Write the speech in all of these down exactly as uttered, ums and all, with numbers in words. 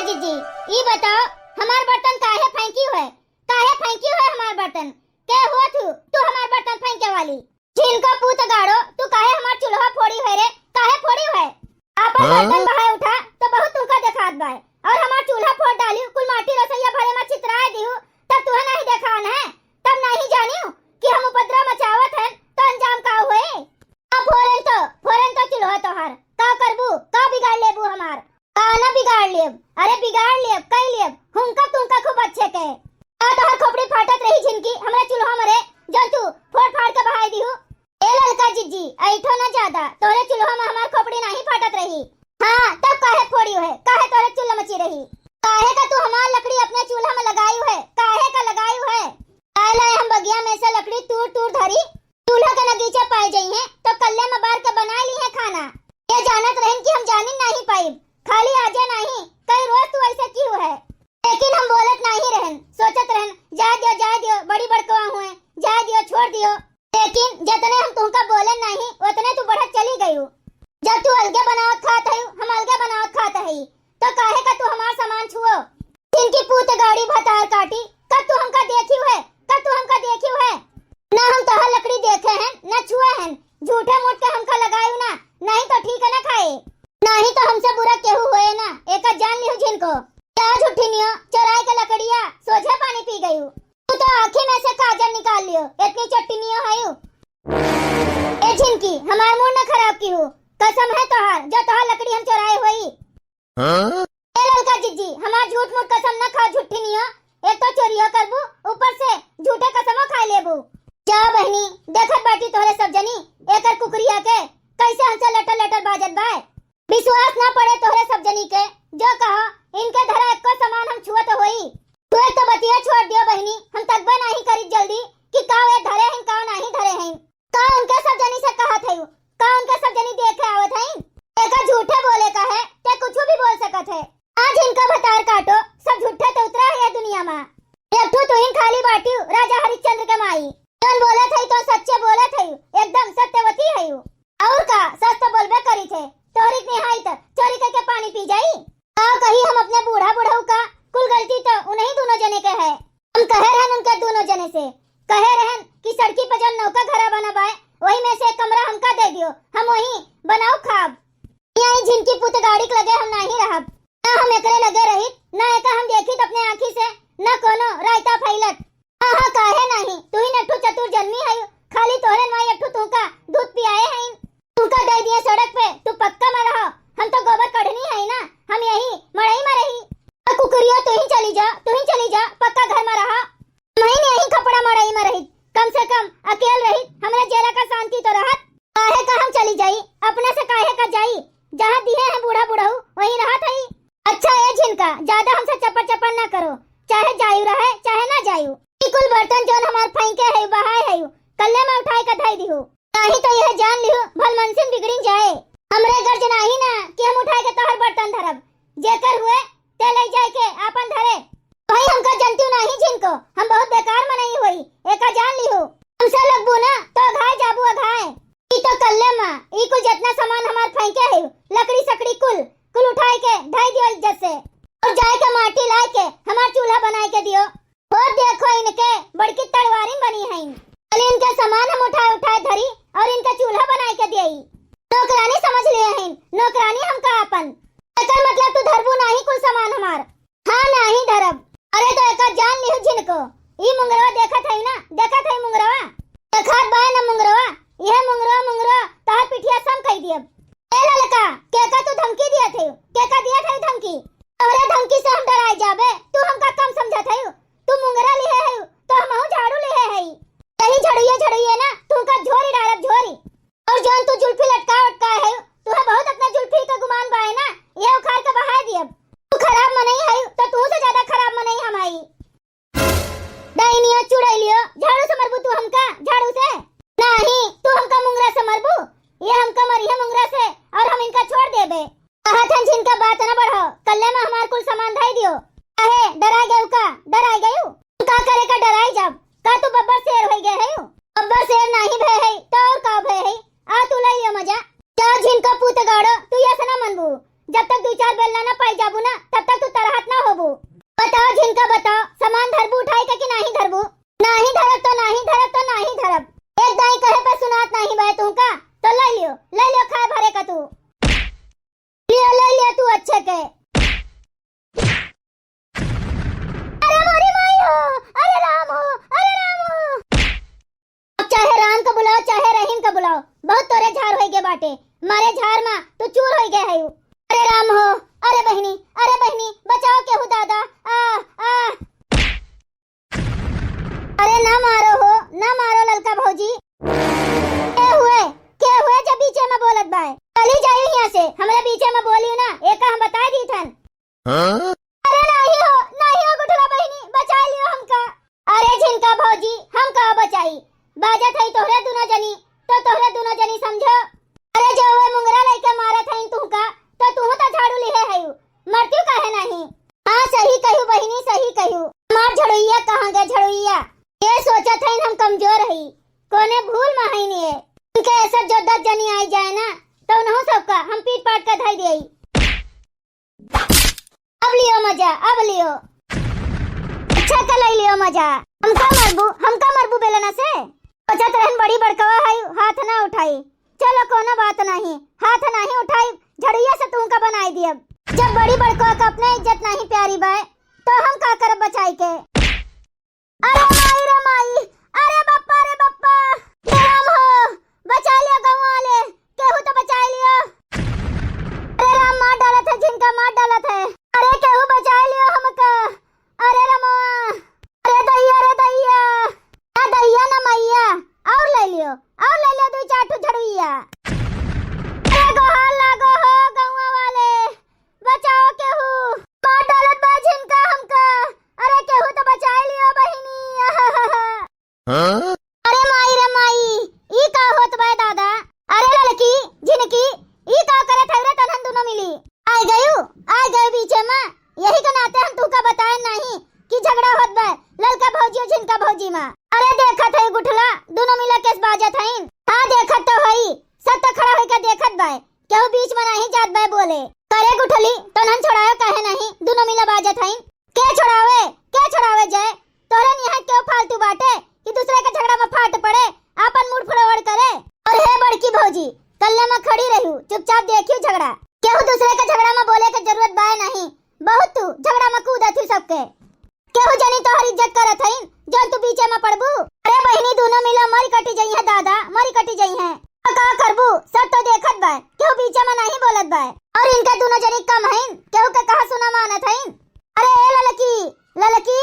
जिज्जी, ई बताओ, हमार बर्तन काहे फेंकी हुए? काहे फेंकी हुए हमार बर्तन? के हुआ तू, तू हमार बर्तन फेंके वाली? झिनका पूत गाड़ो, तू काहे हमार चूल्हा फोड़ी हुए रे? काहे फोड़ी हुए? आपन बर्तन बहाए उठा, तो बहुत तुमका देखात बाय। और हमार चूल्हा फोड़ डाली, कुल माटी रसोइया भरे में छितराए दिहू, तब तुहे नहीं देखान है? तब नहीं जानियो कि हम उपद्रव मचावत हैं, तो अंजाम का हुए? हाँ, फोरन तो, फोरन तो चूल्हा तोहार। का करबू? का बिगाड़ लेबू हमार? का ना बिगाड़ लेब? अरे बिगाड़ लेब, कई लेब। हुनका तुमका खूब अच्छे के। का तोहर खोपड़ी फाटत रही झिनकी, हमरा चूल्हा मरे, जौन तू फोड़ फाड़ के बहाई दिहू? ए ललका जिज्जी, ऐठो ना ज्यादा, तोहरे चूल्हा में हमार खोपड़ी नहीं फाटत रही। हाँ, तब काहे फोड़ी है? काहे तोहरे चूल्हा मची रही? काहे का तू हमार लकड़ी अपने चूल्हा में लगाई है? काहे का लगाई है? आए लाए हम बगिया में से लकड़ी तूर तूर धरी, चूल्हा के नगीचा पाए जइहें, तो कल्ले में बार के बनाए ली है खाना। ये जानत रहन कि हम जानिन नहीं पाइब, खाली आजे नहीं, कई रोज तू ऐसे क्यों है? लेकिन हम बोलत नहीं रहन, सोचत रहन, जाए दियो, जाए दियो, बड़ी बड़कवा हुए, जाए दियो, छोड़ दियो। लेकिन जितने हम तुमका बोले नहीं, उतने तू बढ़त चली गयू। जब तू अलगे बनावत खात है, हम अलगे बनावत खात है, तो काहे का तू हमार सामान छुओ? इनकी पूत गाड़ी भतार काटी, कब तू हमका देखी है, कब तू हमका देखी है? ना हम तोहार लकड़ी देखे हैं, ना छुए हैं, झूठे मूठ के हमका लगायू ना, नहीं तो ठीक है ना खाए, नहीं तो हमसे बुरा केहू होए ना, एका जान लियो झिनको। क्या झूठिनियो, चोराए के लकड़िया, सोझे पानी पी गयू। तू तो आँखी में से काजल निकाल लियो, इतनी चट्टिनियो हयू। ए झिनकी, हमार मूड न खराब किहू, कसम है तोहार, जो तोहार लकड़ी हम चोराए होई। हाँ? ए ललका जिज्जी, हमार झूठ मूठ कसम न खाओ झूठिनियो, एक तो चोरियो करबू, ऊपर से झूठे कसमो खाए लेबू। जा बहिनी, देखत बाटी तोहरे सब जनी, एकर कुकुरिया के, कैसे हमसे लटर लटर बाजत बाय। विश्वास ना पड़े तोहरे सब जनी के, जो कहो, इनके धरा एको सामान हम छुअत होई। तू एक तो बतिया छोड़ दियो बहिनी, हम तकबे नाही करी जल्दी कि का वे धरे हैं, का नाही धरे हैं। का उनके सब जनी से कहत है, का उनके सब जनी देखे आवत हैं? एका झूठे बोले का है, ते कुछ भी बोल सकत है। आज इनका भतार काटो, सब झूठे ते उतरा है ये दुनिया में। एक ठो तुहिन खाली बाटियो, राजा हरिश्चंद्र के माई। जौन बोलत है तो सच्चे बोलत है, एकदम सत्यवती है। और का, सच तो बोलबे करी थे, तोहरी के निहाई त चोरी करके पानी पी जाई। का कही हम अपने बूढ़ा बुढ़ऊ का, कुल गलती तो उन्हीं दोनों जने के है। हम कहे रहन उनके दोनों जने से, कहे रहन कि सड़की पे जौन नौका घरा बना बाय, वही में से एक कमरा हमका दे दियो, हम वही बनाओ खाब। यहाँ ई झिनकी पुत गाड़ी के लगे हम नाही रहब। ना हम एकरे लगे रहित, ना एका हम देखित अपने आँखी से, ना कोनो रायता फैलत। हाँ, हाँ, काहे नाही? तू ही न एक ठो चतुर जन्मी है, खाली तोहरे माई एक ठो तुहका दूध पियाए हैं। तुहका दे दिए सड़क पे, तू पक्का में रहो। हम तो गोबर कढ़नी है ना, हम यही मड़ई में रही। तो कुकुरिया तू ही चली जा, तू ही चली जा, पक्का घर में रहा। हम ही नहीं खपड़ा मड़ई में रही, कम से कम अकेल रही, हमरे जेरा का शांति तो रहत। काहे का हम चली जाई, अपने से काहे का जाई? जहाँ दिहे हैं बूढ़ा बुढ़ऊ, वहीं रहत हई। अच्छा ए झिनका, ज्यादा हमसे चपर चपर ना करो, चाहे जायु रहे, चाहे ना जायु। ई कुल बर्तन जौन हमार फेंके है, बहाए है, कल्ले में उठाए के धई दिहु। नाही तो यह जान लिहु, भलमनसिन बिगड़िन जाए। हमरे गर्ज नाही ना कि हम उठाए के तोहर बर्तन धरब। जेकर हुए, ते ले जाए के आपन धरे। भाई हमका जनतियो नाही झिनको, हम बहुत बेकार मनई होई, एका जान लिहु। हमसे लगबू ना, तो अघाए जाबू अघाए। ई तो कल्ले मा, ई कुल जितना सामान हमार फेंके है, लकड़ी सकड़ी कुल, कुल उठाए के धई दियो इज्जत से। और जाए के माटी लाए के हमार चूल्हा बनाए के दियो। हो देखो इनके, बड़की तड़वारिन बनी हईन। खाली इनके सामान हम उठाए उठाए धरी और इनके चूल्हा बनाए के दियई। नौकरानी समझ लिए हईन, नौकरानी हमका आपन। एकर मतलब तू धरबू नाही कुल सामान हमार। हाँ, नाही धरब। अरे तो एका जान लिहु झिनको। ई मुंगरवा देखत हई ना, देखत हई मुंगरवा? देखात बाय ना मुंगरवा? यह मुंगरवा, मुंगरवा तोहर पिठिया सम कई दियब। ए ललका, केका तू धमकी दियत हई? केका दियत हई धमकी? तोहरे धमकी से हम डराए जाबे, तू हमका कम समझत हई। तू मुंगरा लिहे हई, तो हमहू झाड़ू लिहे हई। यही झड़ुए झड़ुए ना, तुमका झोरी डालब झोरी। और जौन तू जुल्फी लटका उटका है, तुहे बहुत अपना जुल्फी का गुमान बाए ना, ये उखाड़ के बहाए दियब। तू खराब मनई है, तो तू से ज्यादा खराब मनई हम हई। डाइनियो चुड़ैलियो, झाड़ू से मरबू तू हमका, झाड़ू से? नाही, तू हमका मुंगरा से मरबू, ये हमका मरिहे मुंगरा से, और हम इनका छोड़ देबे। कहत हन झिनका बात न बढ़ाओ, कल्ले में हमार कुल सामान धई दियो। काहे, डराए गयू का? डराए गयू? का करे का डराए जाब? का तू बब्बर शेर होई गए हयू? बब्बर शेर नाही भय है, तो और का भय है? आ तू ले लियो मजा। जा झिनका पूत गाड़ो, तू ये से ना मनबू। जब तक दुइ चार बेलना ना पाई जाबू ना, तब तक तू तरहत ना होबू। बताओ झिनका, बताओ, सामान धरबू उठाई के कि नाहीं धरबू? नाहीं धरब तो नाहीं धरब तो नाहीं धरब। एक दाईं कहे पर सुनात नाहीं बाय तुहका, तो लइ लियो, लइ लियो खाए भरे का तू। लियो, लइ लियो तू अच्छे के। अरे मोरी माई हो, अरे राम हो, अरे राम हो। अब चाहे राम का बुलाओ, चाहे रहीम का बुलाओ, बहुत तोरे झार होई गे बाटे। मारे झार मा तू चूर होई गे हयू। अरे राम हो, अरे बहिनी, अरे बहिनी, बचाओ केहू दादा, आ, आ। अरे ना मारो हो, ना मारो ललका भौजी। के हुए, के हुए जब बीचे मा बोलत बाय? चली जाई हियाँ से, हमरे बीचे मा बोली ना, एका हम बताइ दीथन। हाँ? अरे नाहीं हो, नाहीं हो गुठला बहिनी, बचाइ लियो हमका। अरे झिनका भौजी, हम का बचाई? बाजत हई तोहरे दुनो जनी, तो तोहरे दुनो जनी समझो। अरे जो वे मुंगरा लइके मारत हईन तुहका, तो तुहू तो झाड़ू लिहे हयू, मरत्यू काहे नाहीं? हाँ, सही कह्यू बहिनी, सही कह्यू। हमार झड़ुइया कहाँ गे झड़ुइया? ये सोचत हईन हम कमजोर हई, कोने भूल मा हईन ये। इनके ऐसा जो दस जनी आई जाए ना, तो उन्हों सबका हम पीट पाट के धई देई। अब लियो मजा, अब लियो। अच्छा का लइ लियो मजा। हमका मरबू, हमका मरबू बेलना से? सोचत रहन बड़ी बड़कवा हई, हाथ ना उठाई। चलो कोनो बात नाहीं, हाथ नाहीं उठाई, झड़ुइया से तुहका बनाई दियब। जब बड़ी बड़कवा का अपने इज्जत नाहीं प्यारी बाय, तो हम का करब बचाई के? अरे माई रे माई, अरे बप्पा रे बप्पा, हे राम हो, बचाइ लियो गउँवा वाले, केहू तो बचाइ लियो। अरे राम, मार डालत है, झिनका मार डालत है। अरे केहू बचाइ लियो हमका। अरे रमवा, अरे दैया, अरे दैया, ना दैया ना मैया, और लइ लियो, और लइ लियो दुइ चार ठो झड़ुइया। अरे गोहार लागो हो गउँवा वाले, बचाओ केहू, मार डालत बा झिनका हमका। अरे केहू तो बचाइ लियो बहिनी। हाँ? अरे माई रे माई, ई का होत बा दादा? अरे ललकी, झिनकी, ई का करत हऊ रे तनहन दुनो मिली? आइ गयू, आइ गयू बीचे मा, यही के नाते हम तुहका बताए नाहीं कि झगड़ा होत बा ललका भौजी और झिनका भौजी मा। अरे देखत हई गुठला, दुनो मिला केस बाजत हईन। हाँ देखत तो हई, सब तो खड़ा होइके देखत बा, केहू बीच मा नाहीं जात बा बोले। करे गुठली, तनहन छोड़ायो काहे नाहीं, दुनो मिला बाजत हईन। के छोड़ावे, के छोड़ावे जाए? तोहरे निहाय केहू फालतू बाटे कि दूसरे के झगड़ा मा फाट पड़े, आपन मूड़ फड़ोड़ करे? और हे बड़की भौजी, कल्ले मा खड़ी रह्यू, चुपचाप देखियो झगड़ा। केहू दूसरे के झगड़ा मा बोले के जरूरत बाय नाहीं, बहुत तू झगड़ा मा कूदत ही सबके। केहू जनी तोहर इज्जत करत हईन, जौन तू बीचे मा पड़बू? अरे बहिनी, दुनो मिला मरी कटी जइहें दादा, मरी कटी जइहें। तो का करबू, सब तो देखत बाय, केहू बीचे मा नाहीं बोलत बाय। और इनका दुनो जनी कम हईन, केहू के कहा सुना मानत हईन। अरे ए ललकी, ललकी,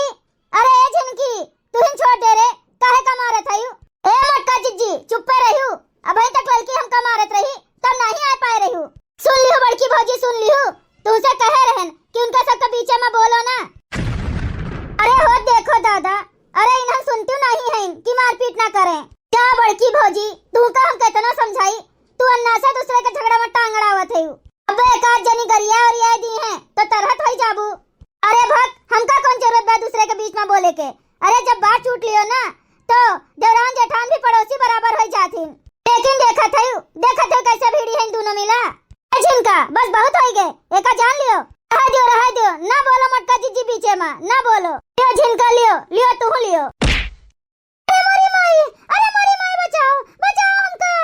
अरे ए झिनकी, तुहिन छोड़ दे रे, काहे का मारत हयू? ए मोटका जिज्जी, चुप्पे रह्यू। अबहीं तक ललकी हमका मारत रही, तब नाहीं आए पाए रह्यू। सुन लिहू बड़की भौजी, सुन लिहू, तुहसे कहे रहन कि उनका सबके बीचे मा बोलो ना। अरे हो देखो दादा, अरे इन्हन सुनत्यू नाहीं हईन कि मारपीट ना करें। जा बड़की भौजी, तुहका हम केतनो समझाई, तू अन्ना से दूसरे के झगड़ा मा टांग अड़ावत हयू। अबे एक आध जनी गरिया ओरिया दीहें, तो तरहत होई जाबू। अरे भक, हमका कौन जरूरत बा दूसरे के बीच मा बोले के? अरे जब बात छूट लियो ना, तो देवरान जेठान भी पड़ोसी बराबर होई जाथिन। लेकिन देखत हयू, देखत हयू कैसे भिड़ी हईन दुनो मिला। ए झिनका, बस बहुत होई गे, एका जान लियो। रहा दियो, रहा दियो, ना बोलो मोटका जिज्जी बीचे मा, ना बोलो। लियो झिनका लियो, लियो तुहू लियो। अरे मोरी माई, अरे मोरी माई, बचाओ, बचाओ हमका।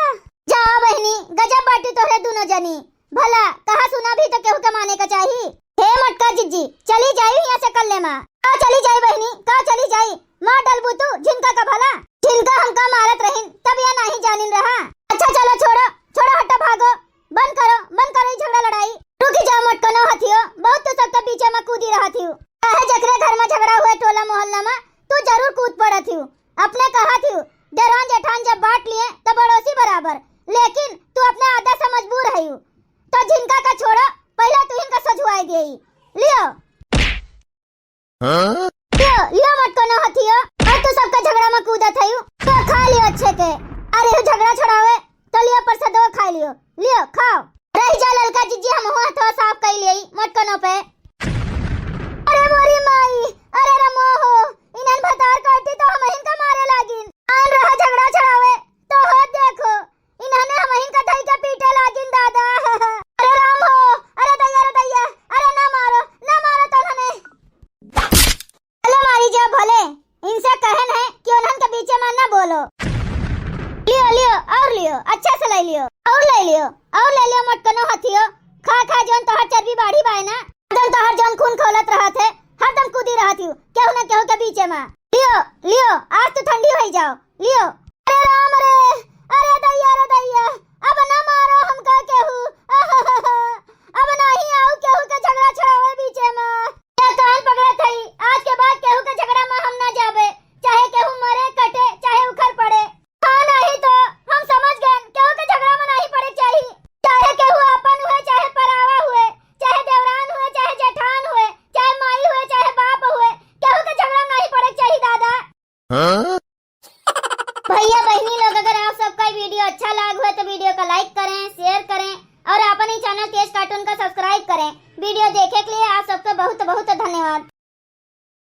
जाओ बहिनी, गजब बाटी तोहरे दुनो जनी। भला कहा सुना भी तो केहू के माने का चाही। हे मोटका जिज्जी, चली जाई हियाँ से कल्ले मा। का चली जाई बहिनी, का चली जाई? मार डलबू तू झिनका का भला। झिनका हमका मारत रहिन, तब या नाहीं जानिन रहा। अच्छा चलो छोड़ो, छोड़ो हटो भागो। बंद करो, बंद करो ई झगड़ा लड़ाई। रुकी जाओ मोटकनो हथियो, बहुत तू सबके बीचे मा कूदी रहत हियो। काहे जकरे घर मा झगड़ा हुए टोला मोहल्ला मा, तू जरूर कूद पड़त हियो। अपने कहत हियो, देवरान जेठान जब बाँट लिए, त पड़ोसी बराबर, लेकिन तू अपने आदत से मजबूर हयू। तो झिनका का छोड़ो, पहिले तू इनका सझुआई देई। लियो। हाँ? लियो, लियो मोटकनो हथियो, और तू सबका झगड़ा मा कूदत हयू, तो खा लियो अच्छे के। अरे हो झगड़ा छोड़ावे, तो लियो प्रसादो खा लियो, लियो खाओ। रही जा ललका जिज्जी, हमहू हथवा साफ कई लेई मोटकनो पे। अरे मोरी माई, अरे रमो हो, इन्हन भतार करती तो हमहिन का मारे लागिन। आन रहा झगड़ा छड़ावे, तो हो देखो, इन्हने हमहिन का धई के पीटे लागिन दादा। अरे राम हो, अरे दैया अच्छा से लइ लियो, अउर लइ लियो, अउर लइ लियो मोटकनो हथियो। खा खा जौन तोहर चर्बी बाढ़ी बाय ना, जौन तोहर जौन खून खौलत रहत है, हरदम कूदी रहत हियो केहू ना केहू के बीचे मा। लियो, लियो, आज तू ठंडी होइ जाओ, लियो। अरे राम रे, अरे दैया रे दैया, अब ना मारो हमका केहू, अब नाहीं आऊ केहू के झगड़ा छड़ावे बीचे मा। ए कान पकड़त हई, आज के बाद केहू के झगड़ा मा हम ना जाबे, चाहे केहू मरे, कटे, चाहे उखड़ पड़े। हाँ, नाहीं तो हम समझ गए, केहू के झगड़ा मा नाहीं पड़े के चाही। चाहे केहू आपन हुए, चाहे परावा हुए, चाहे देवरान हुए, चाहे जेठान हुए, चाहे माई हुए, चाहे बाप हुए, केहू के झगड़ा मा नाहीं पड़े के चाही दादा। हाँ? भइया बहिनी लोग, अगर आप सबका वीडियो अच्छा लाग हुए तो वीडियो का like करें, share करें और आपन ही चैनल तेज कार्टून का subscribe करें। वीडियो देखे के लिए आप सबका बहुत बहुत धन्यवाद।